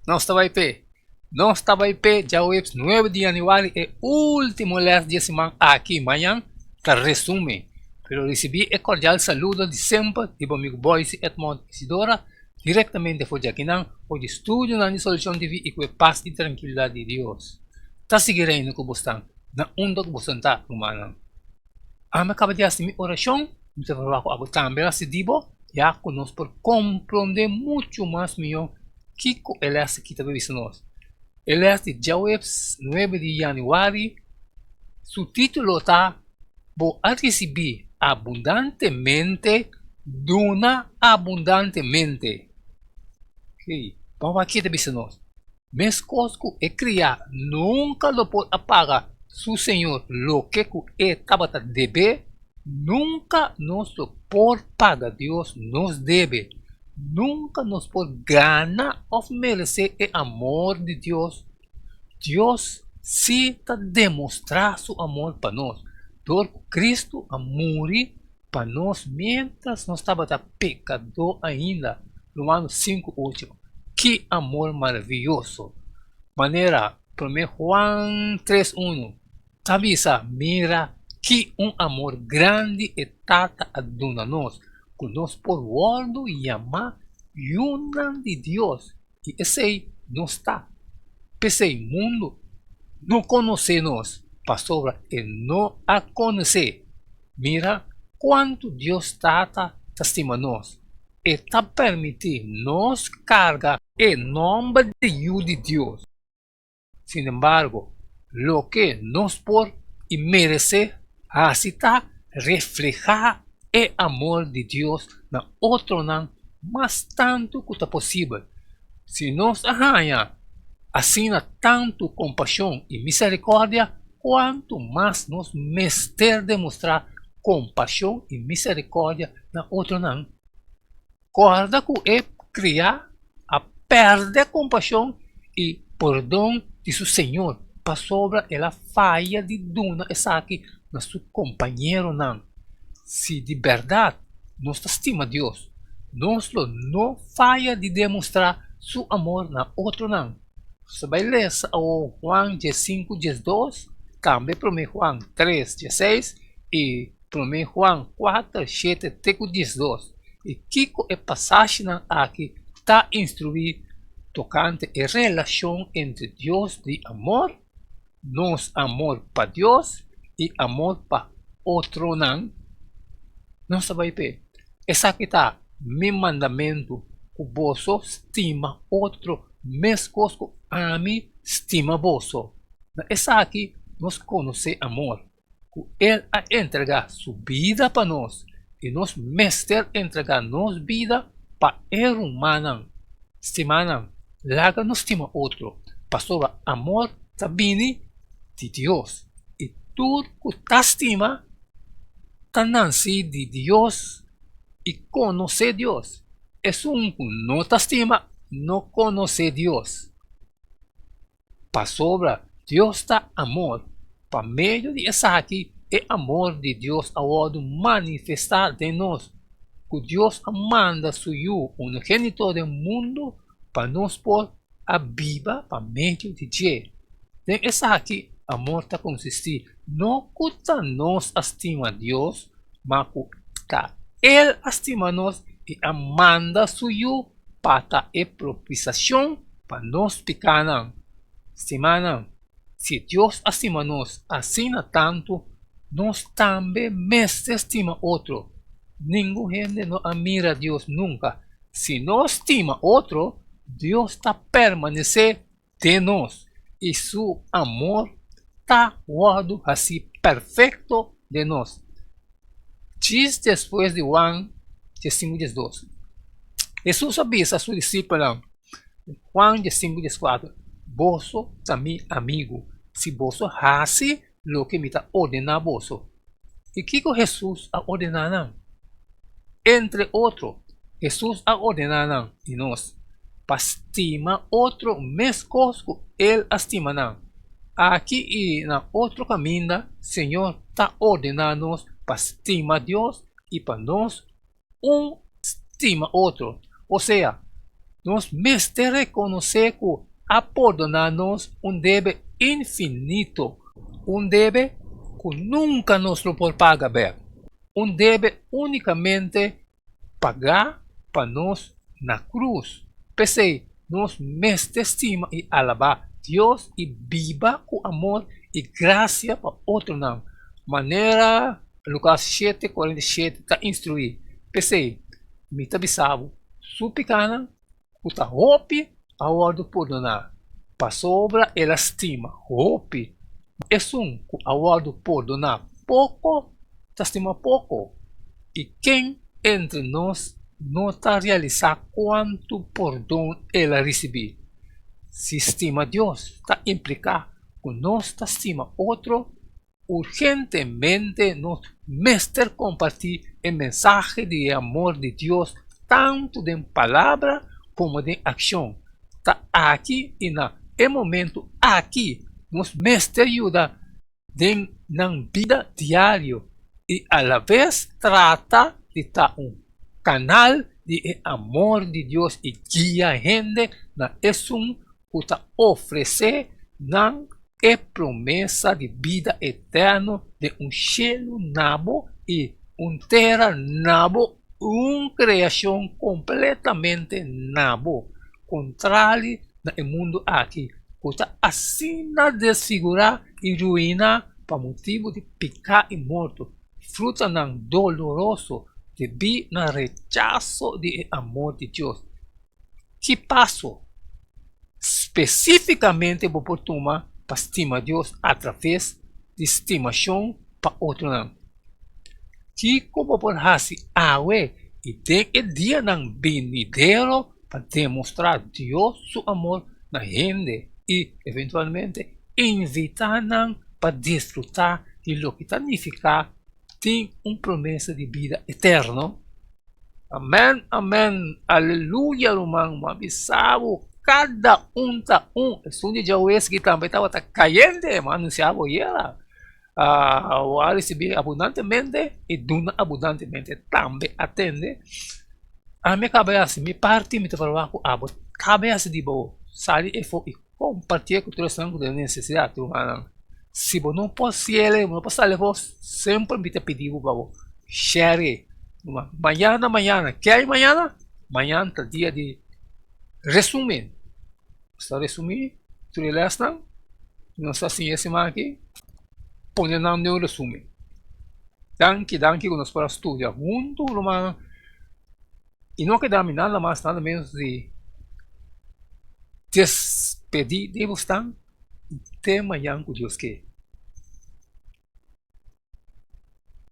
Nos ta bai p'e. Nos ta bai p'e djaweps nuebe di yanüari e último lès di e siman aki. Mañan ta resume. Pero risibí e kordial saludo di semper di bo amigu Boyce Edmond Isidora direktamente for di akinan for di studionan di Solucion TV i ku e pas i trankilidat di Dios ta sigui reina ku bosnan na unda ku boso ta, rumannan. Ami a kaba di hasi mi orashon, mi ta proba ku abo tambe a hasi di bo, ya ku nos por komprondé muchu mas mihó kiko e lès aki ta bisa nos. E lès di djaweps nuebe di yanüari, su título ta Bo a risibí abundantemente, duna abundantemente. Oké, ban wak ke ta bisa nos. Meskos ku e kriá nunka lo por a paga su señor loke ku e tabata deb'é, nunka nos lo por paga Dios nos debe. Nunka nos por gana òf meresé e amor di Dios. Dios sí ta demostrá su amor pa nos dor ku Kristu a muri pa nos miéntras nos tabata pekadó ainda. Romanos sinku ocho. Ki amor maravioso! Manera Promé Juan tres unu ta bisa, Mira ki un amor grandi e Tata a duna nos, ku nos por wòrdu yamá yunan di Dios, i esei nos ta. P'esei mundu no konosé nos, pasobra e no a konosé. Mira kuantu Dios Tata ta stima nos! E ta permití nos karga e nòmber di Yu di Dios. Sinembargo, loke nos por i meresé hasi ta reflehá e amor di Dios na otronan mas tantu ku ta posibel. Si nos a haña asina tantu kompashon i miserikòrdia, kuantu mas nos mester demostrá kompashon i miserikòrdia na otronan? Kòrda ku e kriá a pèrdè kompashon i pordon di su señor pasobra el a faya di duna esaki na su kompañeronan. Si di bèrdat nos ta stima Dios, nos lo no faya di demostrá su amor na otronan. Nos ta bai lesa awor Juan diesinku diesdos, tambe promé Juan tres diesseis i Promé Juan kuater, shete te ku diesdos. I kiko e pasashinan aki ta instruí tokante e relashon entre Dios di amor, nos amor pa Dios i amor pa otronan? Nos ta bai p'e. Esaki ta mi mandamentu, ku boso stima otro meskos ku ami stima boso. Na esaki nos konosé amor. ku El a entregá Su bida pa nos i nos mester entregá nos bida pa e rumannan. Stimánan, laga nos stima otro, pasobra amor ta bini di Dios, i tur ku ta stima ta nansi di Dios i konosé Dios. Esun ku no ta stima no konosé Dios. Pasobra Dios ta amor. Pa medio di esaki e amor di Dios a wòrdu manifestá den nos, ku Dios a manda su Yu unigénito den mundu pa nos por a biba pa medio di dje. Den esaki amor ta konsistí, no ku ta nos a stima Dios, ma ku ta El a stima nos i a manda su Yu pa ta e propiciacion pa nos picanan. Stimanan, si Dios a stima nos asina tantu, nos tambe mester stima otro. Ningun hende no a mira Dios nunca. Si nos stima otro, Dios ta permanece den nos i su amor ta wòrdu hasí perfekto den nos. Djis despues di Juan diesinku diesdos, Hesus a bisa su disipelnan, Juan diesinku dieskuater, Boso ta mi amigu si boso hasi loke mi ta ordená boso. I kiko Hesus a ordená nan? Entre otro, Hesus a ordená nan i nos pa stima otro meskos ku el a stima nan. Aki i na otro kaminda, Señor ta ordená nos pa stima Dios i pa nos un stima otro. Osea, Nos mester rekonosé ku a pordoná nos un debe infinito, un debe ku nunka nos lo por paga bèk, un debe únikamente pagá pa nos na krus. P'esei, nos mester stima i alabá Dios i biba ku amor i grasia pa otronan, manera Lukas shete, 47 ta instruí. P'esei, mi ta bisa bo, su pikánan ku ta hopi a wòrdu pordoná, pasobra el a stima hopi. Esun ku a wòrdu pordoná poko, ta stima poko. I ken entre nos no ta realisá kuantu pordon el a risibí? Si stima Dios ta impliká ku nos ta stima otro, Urgentemente nos mester kompartí e mensahe di e amor di Dios tantu den palabra komo den akshon. Ta aki i na e momentu aki nos mester yuda den nan bida diario i alabes trata di ta un kanal di e amor di Dios i guia hende na esun ku ta ofresé nan e promesa di bida eterno den un shelu nabo i un tera nabo, un kreashon kompletamente nabo, kontrali na e mundu aki ku ta asina desfigurá i ruiná pa motibu di piká i morto, frutanan doloroso debí na rechaso di e amor di Dios. Ki paso spesífikamente bo por tuma pa stima Dios atraves di stimashon pa otronan? Kiko bo por hasi awe i den e dianan binidero pa demostrá Dios su amor na hende i eventualmente invitá nan pa disfrutá di loke ta nifiká tin un promesa di bida eterno? Amen amen aleluya ruman bo a bisa bo kada un ta un esun di djaweski tambe tabata kayente bo a anunsia bo yera bo a risibi abundantemente i duna abundantemente tambe atende ami a kaba di hasi mi parti mi ta proba ku abo kaba di hasi di bo sali efo i Kompartié ku tur esnan ku ta den nesesidat, rumannan. Si bo no por siel, bo no por sali afó, semper mi ta pidi bo pa bo share. Ruman, mañana, mañana, ke hay mañana? Mañana ta dia di resumen. Nos ta resumí tur e lèsnan ku nos a siña e siman aki, pone nan den un resumen. Danki, danki ku nos por a studia huntu, rumannan. I no keda mi nada mas nada menos di despedí di bosnan te mañan ku Dios ke.